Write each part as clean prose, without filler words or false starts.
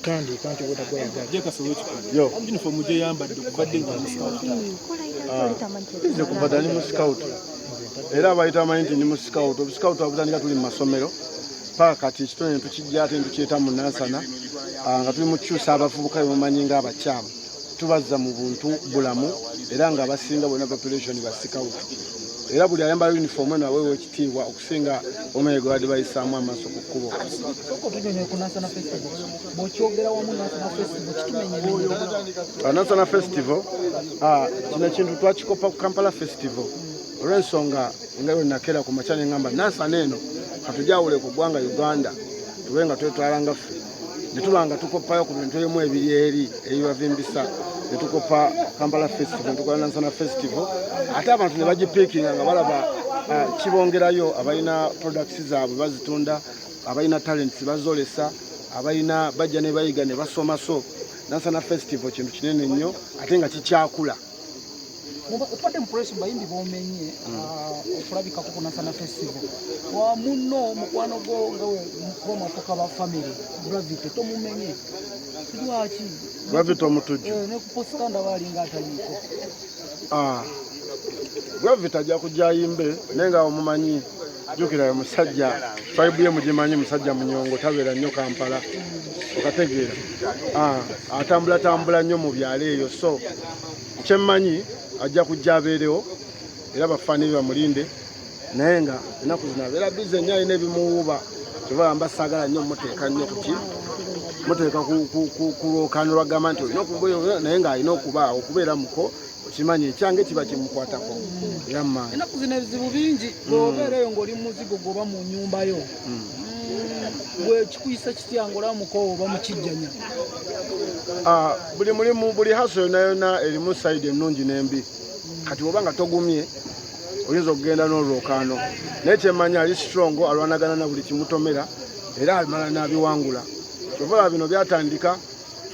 Tandika nti Yo. Uniform gyeyambadde okubadde nga mu scout. Nze kuva dda ndi mu scout, era abayita amanyi nti ndi mu scout. Obuscout abutandika tuli mu masomero paka kati. Ekitone netukijja ate netukireeta mu Nansana, nga tuli mu kukyusa abavubuka bemumanyi nga abakyamu, tubazza mu buntu bulamu. Era nga abasinga bonna population ba scout, era buli ayambala uniform eno aweewa ekitiibwa okusinga omanye gwe badde bayisaamu amaaso ku kkubo. Sooka otunyonyola ku Nansana Festival. Bw'okyogera wamu Nansana Festival kitumenyemenye. Nansana Festival, kino ekintu twakikopa ku Kampala Festival, olw'ensonga nga bwe nakeera ku makya neŋŋamba Nansana eno katujawule ku ggwanga Uganda, tube nga twetwala nga ffe, ne tuba nga tukopayo ku bintu ebimu ebiri eri ebibavimbisa, ne tukopa Kampala Festival, ne tukola Nansana Festival. Ate abantu ne bagipiikinga nga balaba kibongerayo. Abalina products zaabwe bazitunda, abalina talents bazolesa, abalina bajja ne bayiga ne basoma. So Nansana Festival kintu kinene nnyo ate nga kikyakula. Otwadde mu press bayimbi bomenye okulabikako ku Nansana Festival. Wa munno, mukwano gwo, nga we kuba mwafuuka ba family, Gravity tomumenye, lwaki? Gravity Omutujju? Eh, ne ku poster ndaba alinga ataliiko. Gravity ajja kujja ayimbe, naye nga omumanyi, jjukira musajja tribe ye mugimanyi, musajja munyongo, tabeera nnyo Kampala, okategeera? Atambulatambula nnyo mu byalo eyo. So kyemmanyi ajja kujja abeerewo, era bafaani be bamulinde, naye nga ennaku zino abeera busy nnyo, alina ebimuwuuba. Kyova mba saagala nnyo muteeka nnyo kuki muteeka ku lwokaano lwagamba nti olina okuba, naye ng'alina okubaawo okubeera muko. Okimanyi ekyange kiba kimukwatako era mumaanyi. Ennaku zino ebizibu bingi. Bw'obeera eyo ng'oli mu muzigo gwoba mu nnyumba yo, gwe kikuyisa kitya ng'olaba mukoowa oba mukijjanya? Buli mulimu, buli hustle yonna yonna erimu side ennungi n'embi. Kati oba nga togumye oyinza okugenda n'olwokaano, naye kyemmanyi ali strong, alwanagana na buli kimutomera era amala n'abiwangula. Kyova olaba bino byatandika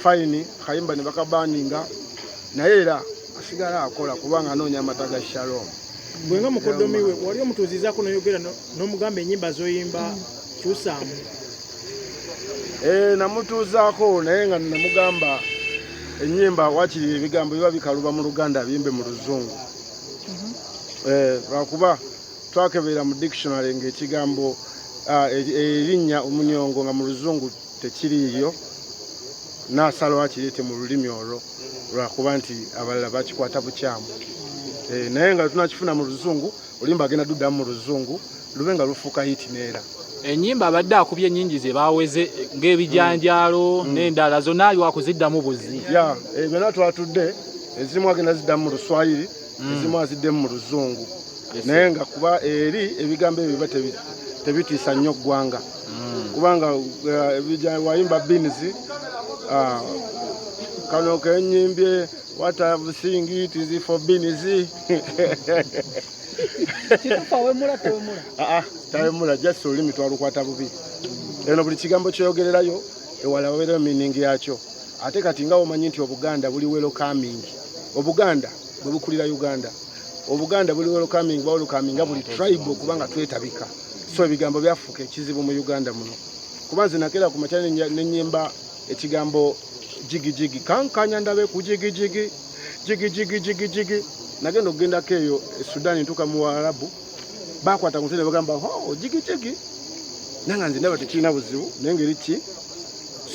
fine, kayimba ne bakabaninga, naye era asigala akola kubanga anoonya amata ga Shalom. Bwe nga mukoddomi we, wali omutuuzizaako noyogera n'omugamba ennyimba z'oyimba kyusaamu? Namutuuzaako, naye nga namugamba ennyimba wakiri ebigambo biba bikaluba mu Luganda biyimbe mu Luzungu. Lwakuba twakebeera mu dictionary ng'ekigambo erinnya omunyongo nga mu Luzungu tekiriiyo, n'asala wakireete mu lulimi olwo, lwakuba nti abalala bakikwata bukyamu. Naye nga tunakifuna mu Luzungu, oluyimba agenda duddamu mu Luzungu lube nga lufuuka hit neera. Ennyimba abadde akubye ennyingi ze baweze ng'ebijanjaalo n'endala zonna, ali wakuziddamu buzi? Ya, byonna twatudde, ezimu agenda ziddamu mu Luswayiri, ezimu aziddemu mu Luzungu, naye nga kuba eri ebigambo ebyo biba tebitiisa nnyo ggwanga, kubanga wayimba beans, kano kenyimbye, what I've sing it is for beans. Kituufu awemula tewemula? Ah, tawemula, just olulimi twalukwata bubi. Eno buli kigambo kyoyogererayo ewala wabeerayo meaning yakyo. Ate kati nga omanyi nti Obuganda buli welcoming, Obuganda bwe bukulira Uganda, Obuganda buli welcoming, bawelcominga buli tribe okubanga twetabika. So ebigambo byafuuka ekizibu mu Uganda muno, kuba nze nakeera ku makya nenyimba ekigambo jigijigi, kankanya ndabe ku jigijigi jigijigi jigijigi. Nagenda okugendako eyo e Sudan, ntuuka mu Warabu, bakwata ku mutwe ne bagamba, "Oh, jigijigi." Nanga nze ndaba tekirina buzibu, naye ngeri ki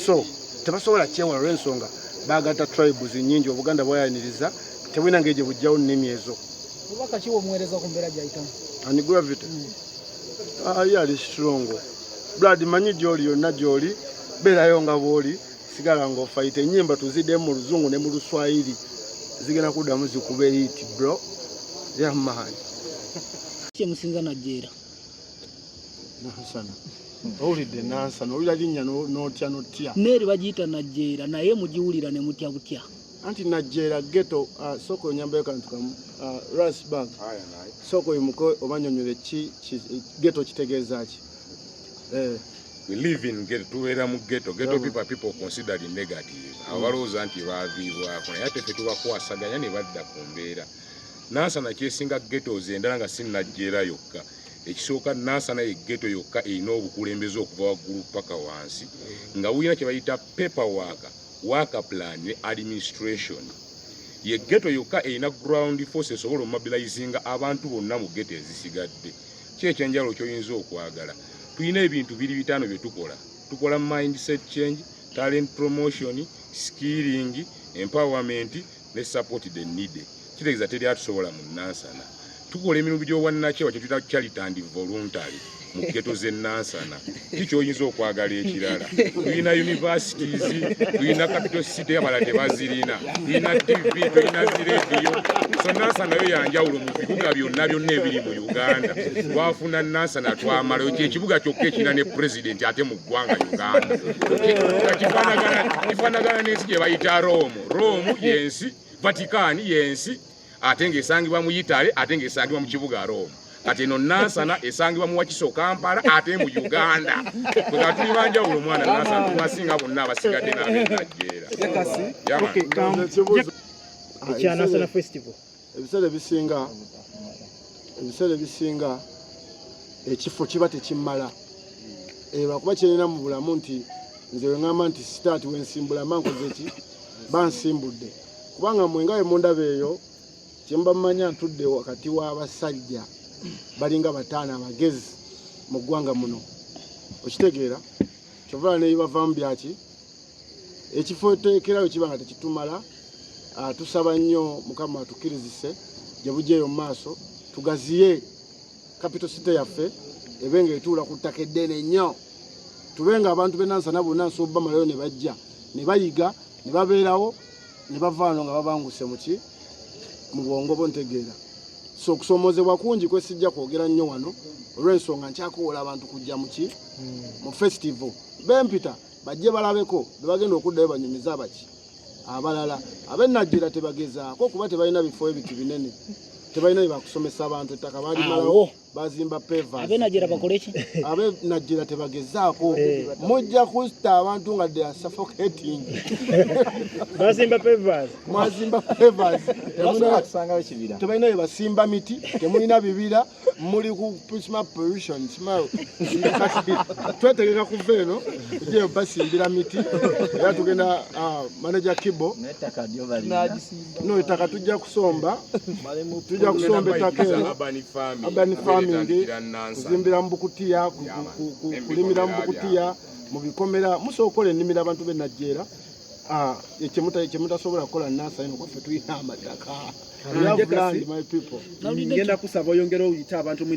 so tebasobola kyewala olw'ensonga bagatta tribes nyingi. Obuganda bwayaniriza, tebulina ngeri gye bujjawo nnimi ezo. Bubaka ki bwomuweereza ku mbeera gyayitamu? Ani, Gravity? Ye ali strong. Blood, manyi gyoli, yonna gyoli, beerayo nga bwoli, sigala ng'ofayita. Ennyimba tuziddemu mu Luzungu ne mu Luswayiri, zigenda kuddamu zikube hit, bro. Yeah man. Kyemusinza Najjeera? Nansana, owulidde Nansana, owulira linnya n'otya notya. Neeri bagiyita Najjeera, naye mugiwulira ne mutya butya. Anti Najjeera ghetto. Sooka onyambayo kantu kamu, Rasbag, sooka oyimuke obanyonyole ki ghetto kitegeeza ki? We live in ghetto, tubeera mu ghetto. Ghetto people are people considered negative. Abo balowooza nti baaviibwako, naye ate ffe tubakwasaganya ne badda ku mbeera. Nansana kyesinga ghettos endala nga si Najjeera yokka. Ekisooka, Nansana ye ghetto yokka erina obukulembeze okuva waggulu paka wansi, nga bulina kye bayita paperwork, work plan ne administration. Ye ghetto yokka erina ground force esobola omobilizinga abantu bonna mu ghetto ezisigadde. Ki ekyenjawulo kyoyinza okwagala? Tulina ebintu biri bitaano bye tukola. Tukola mindset change, talent promotion, skilling, empowerment ne support the needy. Kitegeeza teri atusobola mu Nansana. Tukola emirimu gy'obwannakyewa kyetuyita charity and voluntary mu ghetto z'e Nansana. Ki kyoyinza okwagala ekirala? Tulina universities, tulina capital city, abalala tebazirina. Tulina TV, tulina zirediyo. So Nansana yo yanjawulo mu bibuga byonna byonna ebiri mu Uganda. Twafuna Nansana twamalayo, kyekibuga kyokka ekirina ne president ate mu ggwanga Uganda. Kifaanagana n'ensi gye bayita Rome. Rome yensi, Vatican yensi, ate ng'esangibwa mu Italy, ate ng'esangibwa mu kibuga Rome. Kati eno Nansana esangibwa mu Wakiso, Kampala, ate mu Uganda. Kwega tuli banjawulo mwana. Nansana tubasinga bonna abasigadde n'ab'enajjeera. Ekya Nansana Festival. Ebiseera ebisinga ekifo kiba tekimmala. Lwakuba kyerina mu bulamu nti nze weŋŋamba nti start wensimbula mba nkoze ki, bansimbudde, kubanga mwe nga bwe mundaba eyo kyemba mmanya ntudde wakati w'abasajja balinga bataano abagezi mu ggwanga muno. Okitegeera? Kyova nebibavaamu byaki, ekifo teekerayo kiba nga tekitumala. Tusaba nnyo Mukama atukkirizise gye bujja eyo mu maaso tugaziye capital city yaffe, ebe nga etuula ku ttaka eddene nnyo, tube nga abantu b'enansana bonna nsobola bamalayo ne bajja ne bayiga ne babeerawo ne bavaano nga babanguse muki mu bwongo bo. Ntegeera. So okusomoozebwa kungi kwesijja kwogera nnyo wano olw'ensonga nkyakowoola abantu kujja muki mu festival. Bempita bajje balabeko bebagenda okuddayo banyumize abaki abalala. Ab'enajjera tebagezaako kuba tebalina bifo ebiti binene, tebalina bye bakusomesa abantu, ettaka balimalawo. Awo. Bazimba pavers. Abenajera bakole ki? Abenajjera tebagezaako, mujja kusita abantu nga they are suffocating. Bazimba pavers. Mwazimba pavers. Tusangayo kibira. Tebalina bye basimba miti, temulina bibira, muli ku sma pollution smell. Kati twetegeka kuva eno kujeyo basimbira miti, era tugenda manager Kibo. N'ettaka lyo balina. No, ettaka tujja kusomba ettaka eno. Urban farming. Urban farming. Etandikira Nansana. Kuzimbira mu bukutiya, kulimira mu bukutiya, mu bikomera. Musobola okukola ennimiro abantu b'enajjeera. Kyemutasobola kukola Nansana eno, kwaffe tulina amataka. We have land, my people. Ngenda kusaba oyongere oyite abantu mu